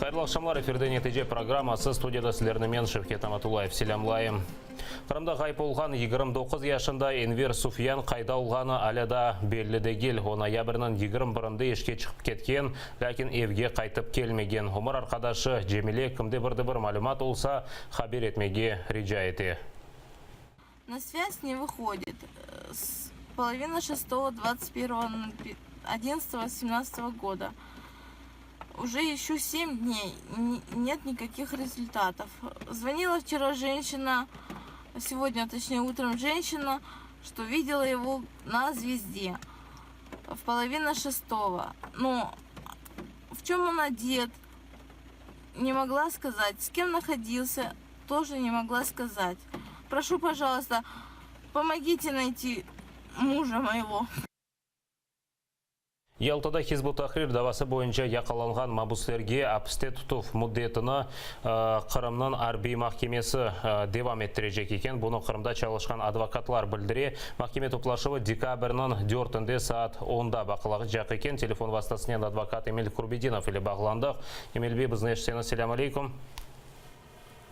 Hayırlı aqşamlar, efirde Netice programması, studiyada sizlerni men, Şevket Amatullayev, selâmlayım. Qırımda ğayıp olğan 29 yaşında Enver Sufyan qayda olğanı alâ daa belli degil. O, noyabrniñ 21-nde işke çıqıp ketken, lâkin evge qaytıp kelmegen. Ömür arqadaşı Cemile kimde bir de bir malümat olsa, haber etmege rica ete. Na svязь ne vıhodit. S polовина şestogo dvadtsat pervogo nol odinnadtsatogo semnadtsatogo goda. Уже ищу semь dney, net nikakih rezultatov. Zvonila vçera jenşçina, segodnâ, toçneye, utrom jenşçina, çto videla ego na Zvezde v polovina şestogo. No v çöm on odet, ne mogla skazat, s kem nahodilsâ, toje ne mogla skazat. Proşu, pojaluysta, pomogite nayti muja moyego. Yaltada Hizb ut-Tahrir davası boyunca yaqalanğan mabüslerge apiste tutuv müddetini Qırımnıñ arbiy mahkemesi devam ettirecek eken. Bunı Qırımda çalışqan advokatlar bildire. Mahkeme toplaşuvı dekabrniñ dörtünde saat onda baqılacaq eken. Telefon vastasınen advokat Emil Kurbedinov ile bağlandıq. Emil bey, bizni eşitseñiz, selâm aleyküm.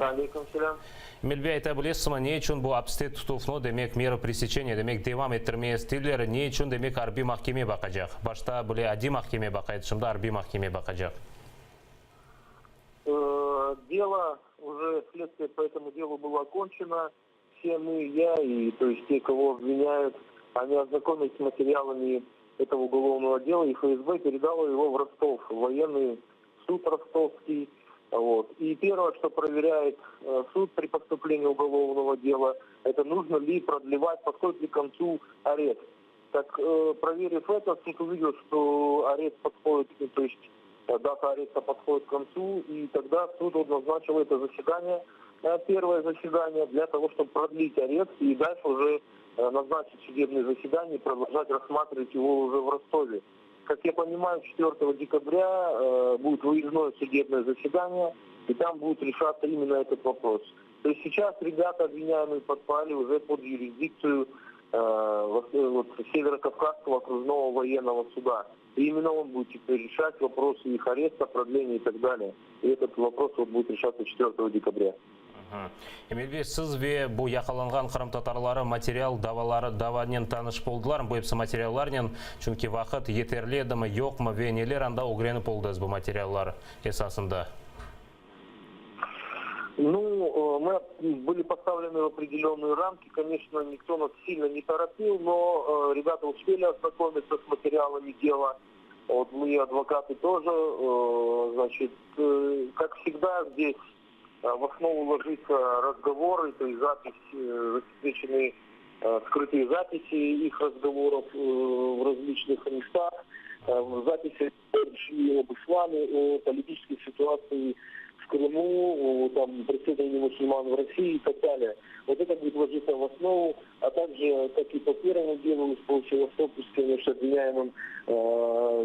Aleyküm selâm. Emil bey, ayta bilesizmi, ne içün bu apiste tutuvnı, demek, mera presečeniya, demek, devam ettirmeye isteyler, ne içün, demek, arbiy mahkeme baqacaq? Başta bile adiy mahkeme baqa edi, şimdi arbiy mahkeme baqacaq. Delo, уже следствие по этому делу было окончено. Все мы, я и, то есть, те, кого обвиняют, они ознакомились с материалами этого уголовного дела, и ФСБ передало его в Ростов, в военный суд ростовский. Вот. И первое, что проверяет суд при поступлении уголовного дела, это нужно ли продлевать, подходит ли к концу арест. Так, проверив это, суд увидел, что арест подходит, ну, то есть дата ареста подходит к концу, и тогда суд вот назначил это заседание, первое заседание, для того, чтобы продлить арест и дальше уже назначить судебное заседание и продолжать рассматривать его уже в Ростове. Как я понимаю, 4 декабря будет выездное судебное заседание, и там будет решаться именно этот вопрос. То есть сейчас ребята, обвиняемые, подпали уже под юрисдикцию вот, Северо-Кавказского окружного военного суда. И именно он будет теперь решать вопросы их ареста, продления и так далее. И этот вопрос вот будет решаться 4 декабря. Emil bey, siz ve bu yaqalanğan qırımtatarları material davaları davanen tanış oldılar, bu episi materiallarnen, çünki vaqıt yeterli edimi, yoqmı ve neler anda ögrenip oldıñız bu materiallar esasında? Ну, мы были поставлены в определенные рамки. Конечно, никто нас сильно не торопил, но ребята успели ознакомиться с материалами дела. Вот мы, адвокаты, тоже, значит, как всегда, здесь в основу ложится разговоры, то есть запись, засекреченные, скрытые записи их разговоров в различных местах, записи об исламе, о политической ситуации в Крыму, о там, преследовании мусульман в России и так далее. Вот это будет ложиться в основу, а также, как и по первому делу, по Севастопольским, значит, обвиняемым,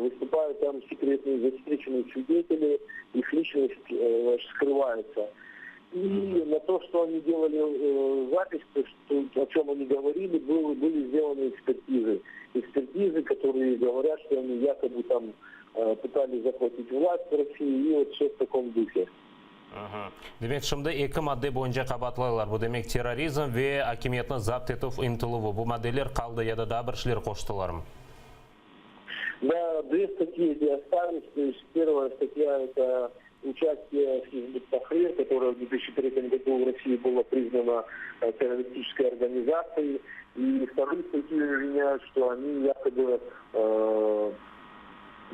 выступают там секретные засекреченные свидетели, их личность значит, скрывается. И на то, что они делали запись, то, что, о чем они говорили, были сделаны экспертизы. Экспертизы, которые говорят, что они якобы там пытались захватить власть в России, и вот все в таком духе. Demek, şimdi eki madde boyunca qabaatlaylar. Bu demek terrorizm ve akimiyetni zapt etüv ıntıluvı. Bu maddeler qaldı ya da daa bir şeyler qoştılarmı? Да, две статьи эти остались. То есть первая статья – это участие в Хизб ут-Тахрир, которая в 2003 году в России была признана террористической организацией. И вторую статью обвиняют, что они якобы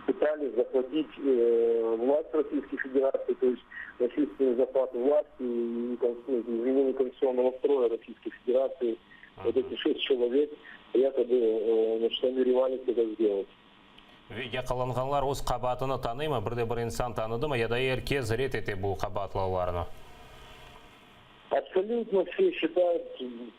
пытались захватить власть Российской Федерации, то есть насильственный захват власти и изменение конституционного строя Российской Федерации. Вот эти шесть человек якобы значит, намеревались это сделать. Yaqalanğanlar öz qabaatını tanıy mı? Bir de bir insan tanıdı mı? Ya da er kes red ete bu qabaatlavlarını? Абсолютно все считают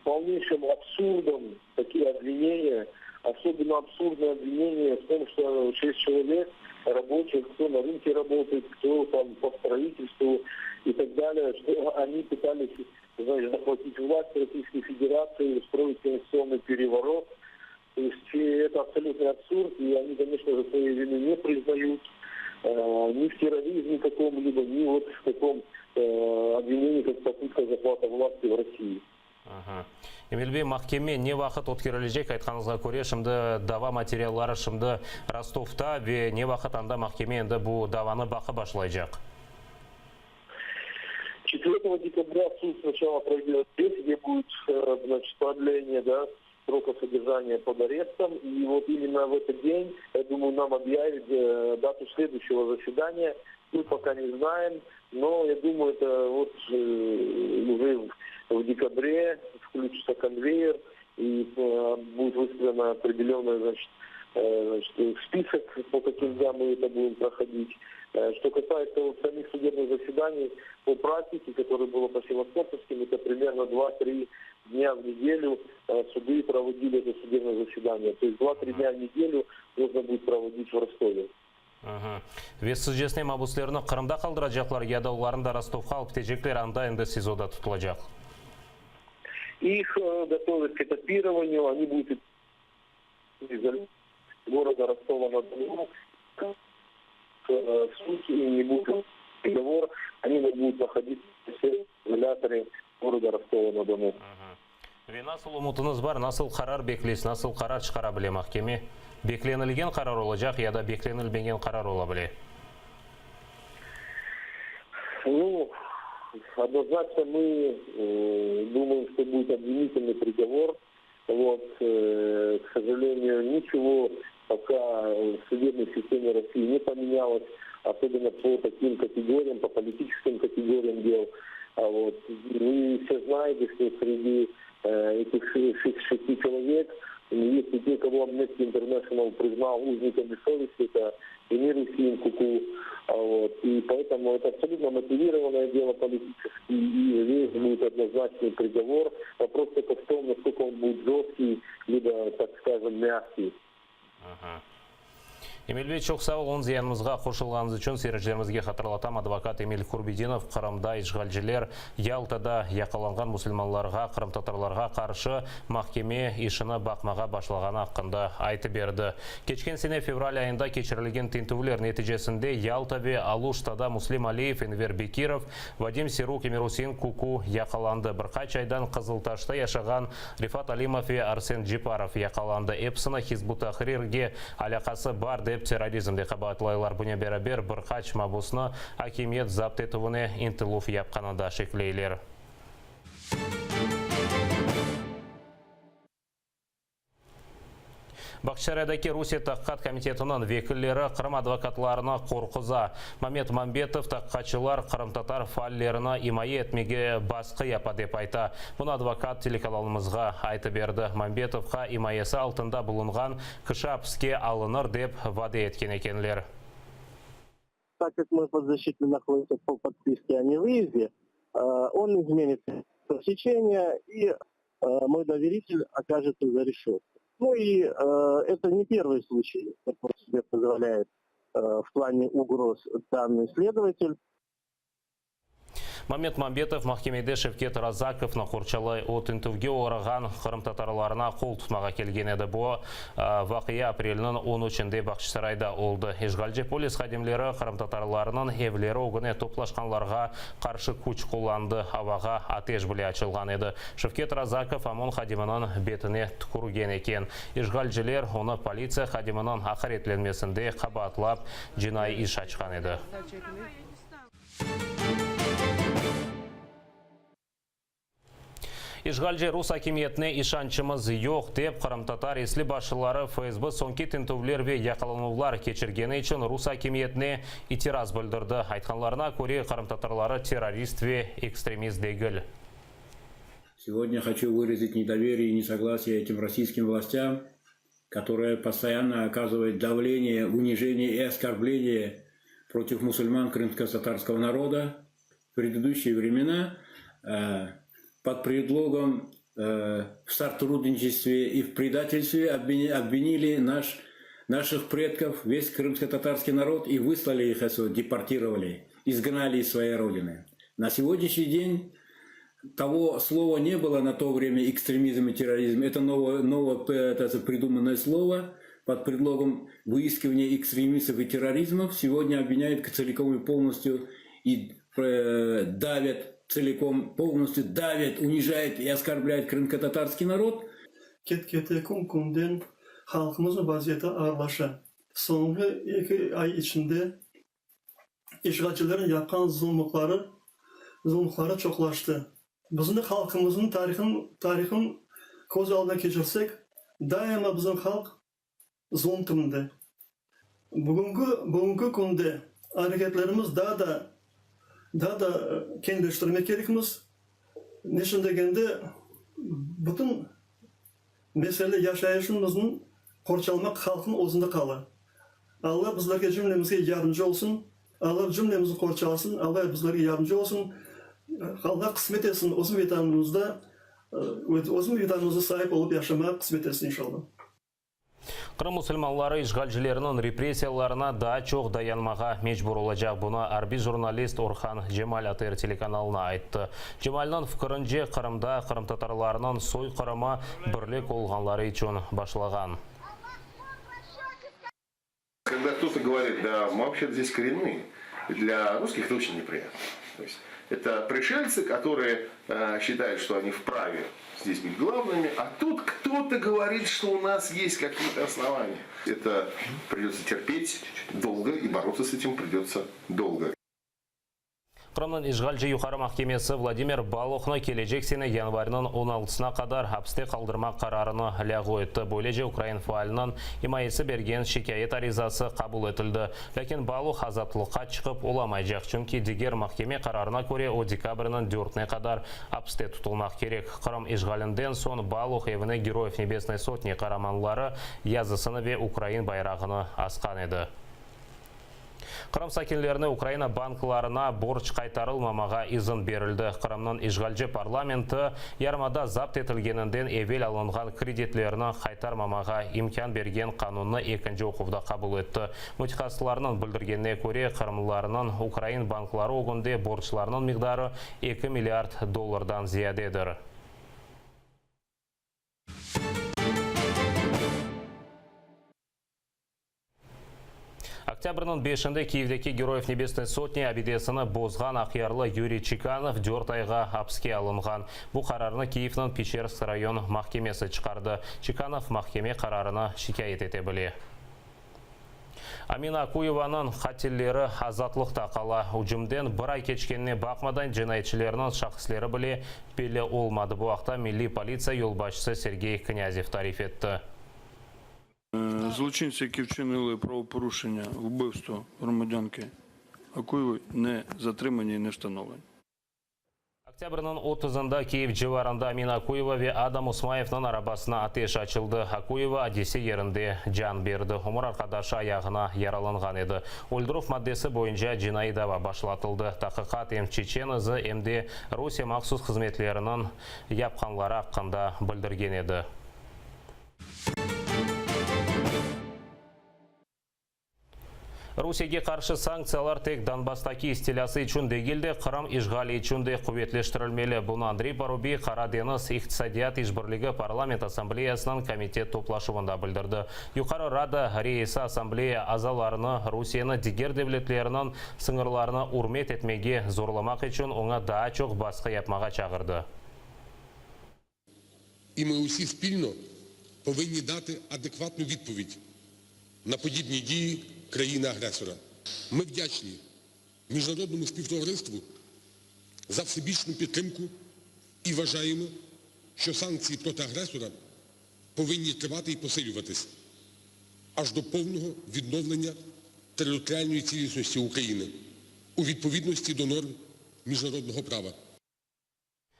полнейшим абсурдом такие обвинения. Особенно абсурдное обвинение в том, что шесть человек рабочих, кто на рынке работает, кто там по строительству и так далее, что они пытались, знаешь, захватить власть Российской Федерации, устроить конституционный переворот. То есть это абсолютный абсурд, и они, конечно же, своей вины не признают. Ни в терроризме каком-либо, ни вот в таком обвинении, как попытка захвата власти в России. Emil bey, mahkeme ne vaqıt ötkerilecek? Aytqanıñızğa köre, şimdi dava materialları şimdi Rostovda ve ne vaqıt anda mahkeme endi bu davanı baqıp başlaycaq? Четвертого декабря суд сначала пройдет здесь, где будет, значит, продление, да, срока содержания под арестом. И вот именно в этот день, я думаю, нам объявят дату следующего заседания. Мы пока не знаем, но я думаю, это вот уже в декабре включится конвейер и будет выставлен определенный, значит, значит, список, по каким дням мы это будем проходить. Что касается вот самих судебных заседаний, по практике, которая была по Севастопольским, это примерно 2-3 дня в неделю суды проводили это судебное заседание. То есть 2-3 дня в неделю нужно будет проводить в Ростове. Ve sizcesine mabuslarnı Qırımda qaldıracaqlar ya da olarnı da Rostovğa alıp ketecekler, anda endi SİZOda tutulacaq? Их готовят к этапированию, они будут из города Ростова-на-Дону. В суд не будет приговор, они будут находиться в изоляторе города Ростова-на-Дону. Ve nasıl ümütiñiz bar, nasıl qarar bekleysiz, nasıl qarar çıqara bile mahkeme? Beklenilgen qarar olacaq ya da beklenilmegen qarar ola bile? Ну, однозначно мы думаем, что будет обвинительный приговор. Вот, к сожалению, ничего пока в судебной системе России не поменялось, особенно по таким категориям, по политическим категориям дел. А вот, вы все знаете, что среди этих шести человек есть и те, кого Amnesty International признал узниками совести, это Эмир Усеин Куку. А вот, и поэтому это абсолютно мотивированное дело политически, и здесь будет однозначный приговор. Вопрос только в том, насколько он будет жесткий, либо, так скажем, мягкий. Emil bey, çoq sağ oluñız yayınımızğa qoşulğanıñız içün. Seyircilerimizge hatırlatam, advokat Emil Kurbedinov Qırımda işğalciler Yaltada yaqalanğan musulmanlarğa, qırımtatarlarğa qarşı mahkeme işini baqmağa başlağanı aqqında aytıp berdi. Keçken sene fevral ayında keçirilgen tintüvler neticesinde Yalta ve Aluştada Muslim Aliyev, Enver Bekirov, Vadim Siruk, Emir-Usein Kuku yaqalandı. Bir qaç aydan Qızıltaşta yaşağan Refat Alimov ve Arsen Ceparov yaqalandı. Episini Hizb ut-Tahrirge alâqası bar dep terrorizmde qabaatlaylar. Bunen beraber, bir qaç mabusnı akimiyet zapt etüvine ıntıluv yapqanında şekleyler. Bağçasaraydaki Rusiye Tahqiqat komitetiniñ vekilleri Qırım advokatlarını qorquza. Mammet Mambetov tahqiqatçılar qırımtatar faallerini imaye etmege basqı yapa dep ayta. Bunı advokat telekanalımızğa aytıp berdi. Mambetovqa imayesi altında bulunğan kişi apiske alınır dep vade etken ekenler. Так как мой подзащитный находится по подписке о невыезде, он изменит пресечение и мой доверитель окажется за решеткой. Ну и это не первый случай, который себе позволяет в плане угроз данный следователь. Mammet Mambetov mahkemede Şevket Razakovnı qorçalay. O, tintüvge oğrağan qırımtatarlarına qol tutmağa kelgen edi. Bu vaqia aprelniñ 13-inde Bağçasarayda oldı. İşğalci polis hadimleri qırımtatarlarnıñ evleri ögüne toplaşqanlarğa qarşı küç qullandı, avağa ateş bile açılğan edi. Şevket Razakov OMON hadiminiñ betine tükürgen eken. İşğalciler onı politsiya hadiminiñ aqaretlenmesinde qabaatlap, cinaiy iş açqan edi. İşğalci rus akimiyetine işançımız yoq, dep qırımtatar esli başlıları FSB soñki tintüvler ve yaqalanuvlar keçirgeni içün rus akimiyetine itiraz bildirdi. Aytqanlarına köre, qırımtatarları terrorist ve ekstremist degil. Сегодня хочу выразить недоверие и несогласие этим российским властям, которые постоянно оказывают давление, унижение и оскорбление против мусульман крымско-татарского народа. В предыдущие времена под предлогом в сотрудничестве и в предательстве обвинили наш, наших предков, весь крымско-татарский народ и выслали их отсюда, депортировали, изгнали из своей родины. На сегодняшний день того слова не было на то время экстремизм и терроризм. Это новое, новое это придуманное слово. под предлогом выискивания экстремистов и терроризмов сегодня обвиняют целиком и полностью и э, давят целиком, полностью давят, унижают и оскорбляют крымско-татарский народ. Ket-kete kün-künden halqımıznıñ vaziyeti ağırlaşa. Soñki eki ay içinde işğalcilerniñ yapqan zulumlıqları zulumlıqları çoqlaştı. Bizim halqımıznıñ tarihın tarihın köz aldına keçirsek, daima bizim halq zulum tümünde. Bugünki bugünki künde areketlerimiz daa da daa da keñleştirmek kerekmiz. Neçün degende, bütün mesele yaşayışımıznıñ qorçalamaq halqnıñ özünde qala. Alla bizlerge cümlemizge yardımcı olsun, Alla cümlemizni qorçalasın, Alla bizlerge yardımcı olsun, Alla qısmet etsin, özüm Vetanımızda, özüm Vetanımızda saip olıp yaşamağa qısmet etsin, inşalla. Qırım musulmanları işğalcilerniñ repressiyalarına daa çoq dayanmağa mecbur olacaq. Bunı arbiy jurnalist Orhan Cemal ATR telekanalına ayttı. Cemalniñ fikirince, Qırımda qırımtatarlarnıñ soyqırımı birlik olğanları içün başlağan. Когда кто-то говорит, да, мы вообще здесь коренные, для русских это очень неприятно. То есть это пришельцы, которые э, считают, что они вправе здесь быть главными, а тут кто-то говорит, что у нас есть какие-то основания. Это придется терпеть долго и бороться с этим придется долго. Qırımnıñ işğalci Yuqarı mahkemesi Vladimir Baluhnı kelecek sene yanvarniñ on altısına qadar apiste qaldırmaq qararını lâğu etti. Böylece, ukrain faaliniñ imayesi bergen şikâyet arizası qabul etildi. Lâkin Baluh azatlıqqa çıqıp olamaycaq, çünki diger mahkeme qararına köre o dekabrniñ dörtüne qadar apiste tutulmaq kerek. Qırım işğalinden soñ Baluh evine Geroyev Nebesnoy Sotni qaramanları yazısını ve ukrain bayrağını asqan edi. Qırım sakinlerine Ukraina banklarına borc qaytarılmamağa izin berildi. Qırımnıñ işğalci parlamenti yarımada zapt etilgeninden evel alınğan kreditlerni qaytarmamağa imkân bergen qanunnı ekinci oquvda qabul etti. Mütehassıslarnıñ bildirgenine köre, qırımlılarnıñ ukrain bankları ögünde borclarnıñ miqdarı eki milliard dollardan ziyadedir. Oktâbrniñ beşinde Kiyevdeki Geroyev Nebesnoy Sotni abidesini bozğan aqyarlı Yuriy Çikanov dört ayğa apiske alınğan. Bu qararnı Kiyevniñ Peçersk rayon mahkemesi çıqardı. Çikanov mahkeme qararını şikâyet ete bile. Amina Akuyevanıñ qatilleri azatlıqta qala. Ücümden bir ay keçkenine baqmadan cinayetçilerniñ şahısları bile belli olmadı. Bu aqta Milliy politsiya yolbaşçısı Sergey Knâzev tarif etti. Zloçintsi, yaki vçinili pravoporuşennya, vbivstvo ğromadânki Akuyevıy, ne zatrimani i ne vstanovleni. Oktâbrniñ otuzında Kiyev civarında Amina Akuyeva ve Adam Usmayevniñ arabasına ateş açıldı. Akuyeva adise yerinde can berdi, ömür arqadaşı ayağına yaralanğan edi. Öldürüv maddesi boyunca cinaiy dava başlatıldı. Taqiqat em çeçen izi, em de Rusiye mahsus hızmetleriniñ yapqanları aqqında bildirgen edi. Rusiyege qarşı sanktsiyalar tek Donbasstaki istilâsı içün degil de, Qırım işğali içün de quvetleştirilmeli. Bunı Andrey Parubiy Qara deñiz iqtisadiyat işbirligi Parlament assambleyasınıñ komitet toplaşuvında bildirdi. Yuqarı Rada reisi assambleya azalarını Rusiyeni diger devletlerniñ sıñırlarını ürmet etmege zorlamaq içün oña daa çoq basqı yapmağa çağırdı. İ mi usi spilno povınni dati adekvatnu vidpovid na podibni diyi kraїni-agresora. Mi vdyaçni mіжнародному spівтовариству за всебічну підтримку і вважаємо, що санкції проти агресора повинні тривати і посилюватись аж до повного відновлення територіальної цілісності України у відповідності до норм міжнародного права.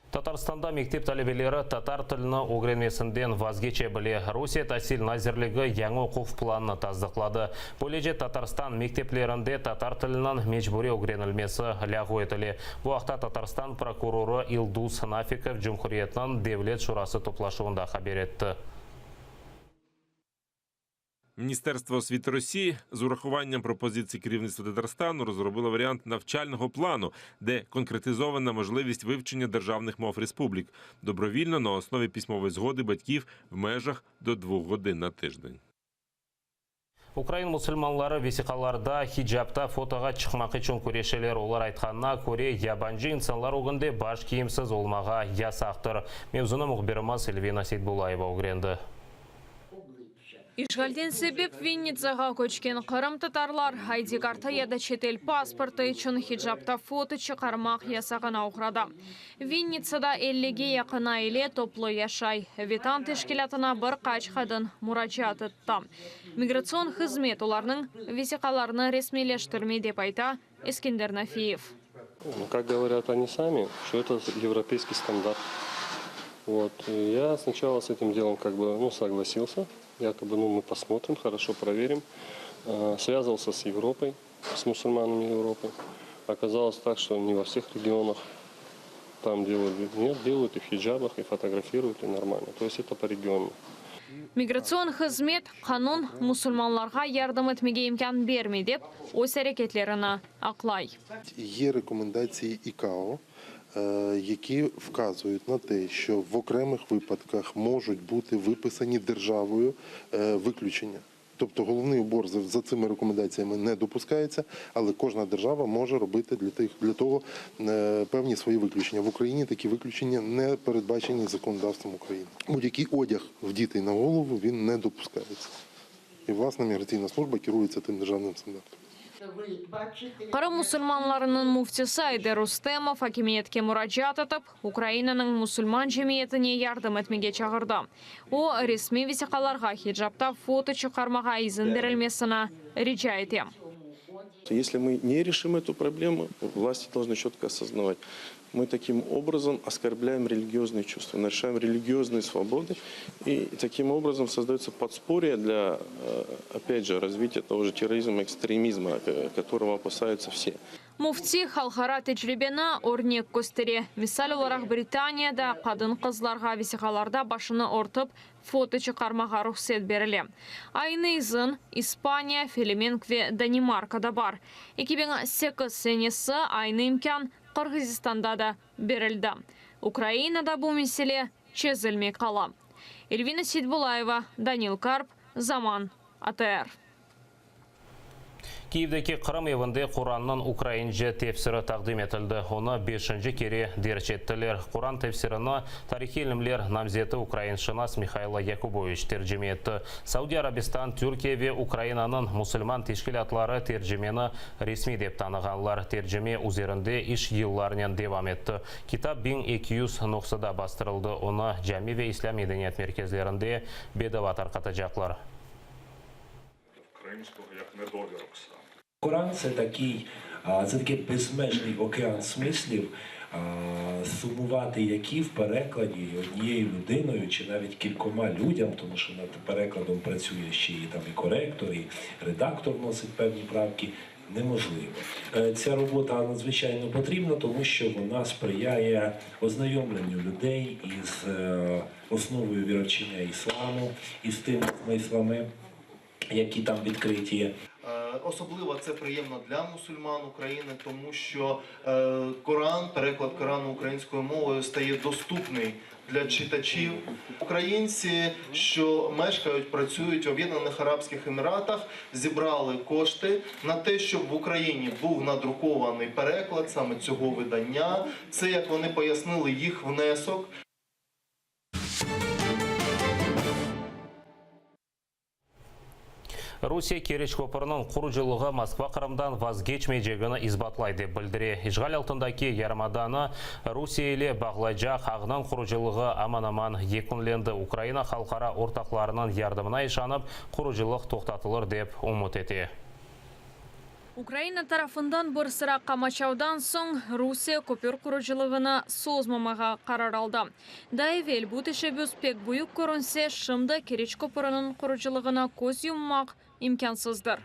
Tatarstanda mektep talebeleri tatar tilini ögrenmesinden vazgeçe bile. Rusiye tasil nazirligi yañı oquv planını tasdıqladı. Böylece, Tatarstan mekteplerinde tatar tiliniñ mecburiy ögrenilmesi lâğu etile. Bu aqta Tatarstan prokurorı İldus Nafikov Cumhuriyetniñ Devlet şurası toplaşuvında haber etti. Міністерство освіти Росії з урахуванням пропозицій керівництва Татарстану розробило варіант навчального плану, де конкретизована можливість вивчення державних мов республік добровільно на основі письмової згоди батьків в межах до 2 годин на тиждень. Ukrain musulmanları vesiqalarda hicapta fotoğa çıqmaq içün küreşeler. Olar aytqanına köre, yabancı insanlar ögünde baş kiyimsiz olmağa yasaqtır. Mevzunı mühbirimiz Elvina Seytbullayeva ögrendi. İşğalden sebep Vinnitsağa köçken qırımtatarlar ID-kartı ya da çetel pasportı içün hicapta foto çıqarmaq yasağına oğradı. Vinnitsada ellige yaqın aile toplu yaşay. Vetan teşkilâtına bir qaç qadın muracaat etti. Migratsion hızmet olarnıñ vesiqalarını resmiyleştirmey, dep ayta Eskender Nafiyev. Kak govorât oni sami, şo eto evropeyskiy standart. Vot, ya snaçala s etim delom kak bı, nu, soglasilsâ, yakobı, nu, mı posmotrim, horoşo proverim. Svâzalsâ s Evropoy, s musulmanami Evropı. Okazalos tak, şto ne vo vseh regionah tam delayut. Net, delayut i v hicabah, i fotografiruyut, i normalno. To est eto po regionam. Migratsion hızmet, qanun musulmanlarğa yardım etmege imkân bermey dep, öz areketlerini aqlay. Є рекомендації ІКАО, які вказують на те, що в окремих випадках можуть бути виписані державою виключення. Тобто головний убор за цими рекомендаціями не допускається, але кожна держава може робити для того певні свої виключення. В Україні такі виключення не передбачені законодавством України. Будь-який одяг вдітий на голову, він не допускається. І, власне, міграційна служба керується тим державним стандартом. Qırım musulmanlarınıñ müftisi Ayder Rustemov akimiyetke muracaat etip, Ukrainanıñ musulman cemiyetine yardım etmege çağırdı. O, resmiy vesiqalarğa hicapta foto çıqarmağa izin berilmesini rica ete. Esli mı ne reşim etu problemu, vlasti dolžnı çötko osoznavati, mı takim obrazom oskorblâem religioznıye çuvstva, naruşaem religioznıye svobodı, i takim obrazom sozdayötsâ podsporye dlâ, opât je, razvitiya togo je terrorizma, ekstremizma, kotorogo opasayutsâ vse. Müfti halqara tecribeni örnek köstere. Misal olaraq, Britaniyada qadın-qızlarğa vesiqalarda başını örtip foto çıqarmağa ruhset berile. Aynı izin İspaniya, Felemenk ve Danimarkada bar. 2008 senesi aynı imkân Qırğızistanda da berildi. Ukrainada bu mesele çezilmey qala. Elvina Seytbulayeva, Danil Karp, Zaman, ATR. Kiyevdeki Qırım evinde Qurannıñ ukraince tefsiri taqdim etildi. Onı beşinci kere derc ettiler. Quran tefsirini tarihiy ilimler namzeti ukrainşınas Mihaylo Yakuboviç tercime etti. Saudiy Arabistan, Türkiye ve Ukrainanıñ musulman teşkilâtları tercimeni resmiy dep tanığanlar. Tercime üzerinde iş yıllarnen devam etti. Kitap 1200 nuhsada bastırıldı. Onı cami ve islâm medeniyet merkezlerinde bedava tarqatacaqlar. Коран це такий, це такий безмежний океан смислів, сумувати які в перекладі однією людиною чи навіть кількома людям, тому що над перекладом працює ще і там і коректор, і редактор вносить певні правки, неможливо. Ця робота надзвичайно потрібна, тому що вона сприяє ознайомленню людей із основою віровчення ісламу, із тими смислами, які там відкриті. Особливо це приємно для мусульман України, тому що Коран, переклад Корану українською мовою стає доступний для читачів. Українці, що мешкають, працюють в Об'єднаних Арабських Еміратах, зібрали кошти на те, щоб в Україні був надрукований переклад саме цього видання. Це, як вони пояснили, їх внесок. Rusiye Keriç köprüniñ qurucılığı Moskva Qırımdan vazgeçmeycegini isbatlay, dep bildire. İşğal altındaki yarımadanı Rusiye ile bağlaycaq ağnıñ qurucılığı aman-aman yekünlendi. Ukraina halqara ortaqlarınıñ yardımına işanıp, qurucılıq toqtatılır, dep ümüt ete. Ukraina tarafından bir sıra qamaçavdan soñ Rusiye köpür qurucılığını sozmamağa qarar aldı. Daa evel bu teşebbüs pek büyük körünse, şimdi Keriç köpüriniñ qurucılığına köz yummaq imkânsızdır.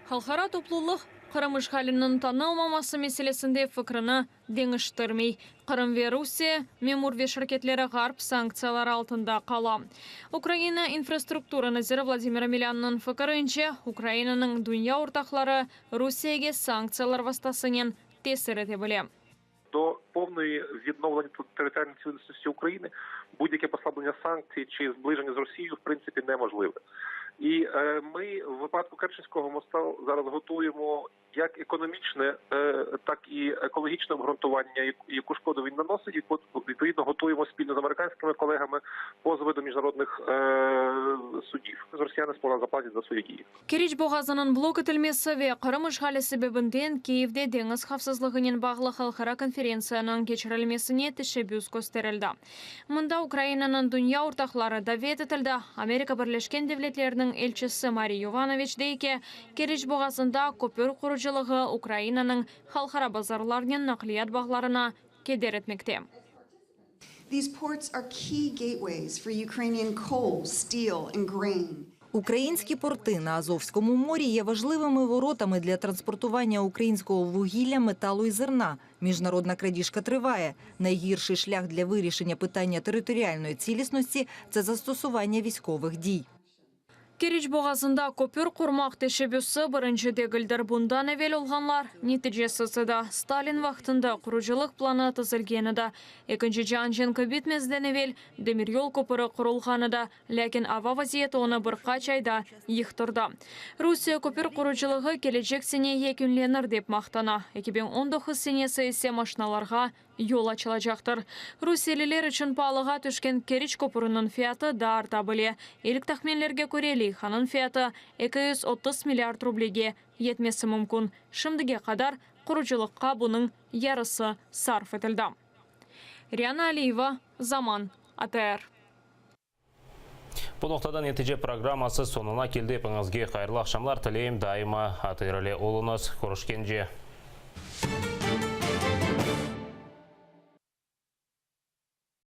Halqara toplulıq Qırım işğaliniñ tanılmaması meselesinde fikrini deñiştirmey. Qırım ve Rusiye memur ve şirketleri ğarp sanktsiyaları altında qala. Ukraina infrastruktura naziri Vladimir Omelânnıñ fikirince, Ukrainanıñ dünya ortaqları Rusiyege sanktsiyalar vastasınen tesir ete bile. До повної відновлення територіальної цілісності України будь-яке послаблення санкцій чи зближення з Росією в принципі неможливе. І е, ми в випадку Керченського моста зараз готуємо як економічне, е, так і екологічне обґрунтування, яку шкоду він наносить, і відповідно готуємо спільно з американськими колегами позови до міжнародних е, судів. Росіяни сполна заплатять за свої дії. Keriç boğazınıñ blok etilmesi ve Qırım işğali sebebinden Kiyevde deñiz havfsızlığınen bağlı halqara konferentsiyanıñ keçirilmesine teşebbüs kösterildi. Mında Ukrainanıñ dünya ortaqları davet etildi. Amerika Birleşken Devletleriniñ elçisi Mari Yovanoviç dey ki, Keriç boğazında köpür qurucılığı Ukrainanıñ halqara bazarlarnen naqliyat bağlarına keder etmekte. These ports are key gateways for Ukrainian coal, steel and grain. Українські порти на Азовському морі є важливими воротами для транспортування українського вугілля, металу і зерна. Міжнародна крадіжка триває. Найгірший шлях для вирішення питання територіальної цілісності – це застосування військових дій. Keriç boğazında köpür qurmaq teşebbüsi birinci degildir. Bundan evel olğanlar neticesiz edi. Stalin vaqtında qurucılıq planı tizilgen edi. Ekinci cian cenki bitmezden evel demiryol köpüri qurulğan edi, lâkin ava vaziyeti onı bir qaç ayda yıqtırdı. Rusiye köpür qurucılığı kelecek sene yekünlenir dep maqtana, 2019 senesi ise maşinalarğa Yol açılacaqtır. Rusiyeliler içün paalığa tüşken Keriç köpüriniñ fiyatı daa arta bile. İlk tahminlerge köre, leyhanıñ fiyatı 230 milliard rublege yetmesi mümkün. Şimdige qadar qurucılıqqa bunıñ yarısı sarf etildi. Riana Aliyeva, Zaman, ATR. Bu noqtada Netice programması soñuna keldi. Epiñizge hayırlı aqşamlar tileyim, daima ATR ile oluñız. Körüşkence.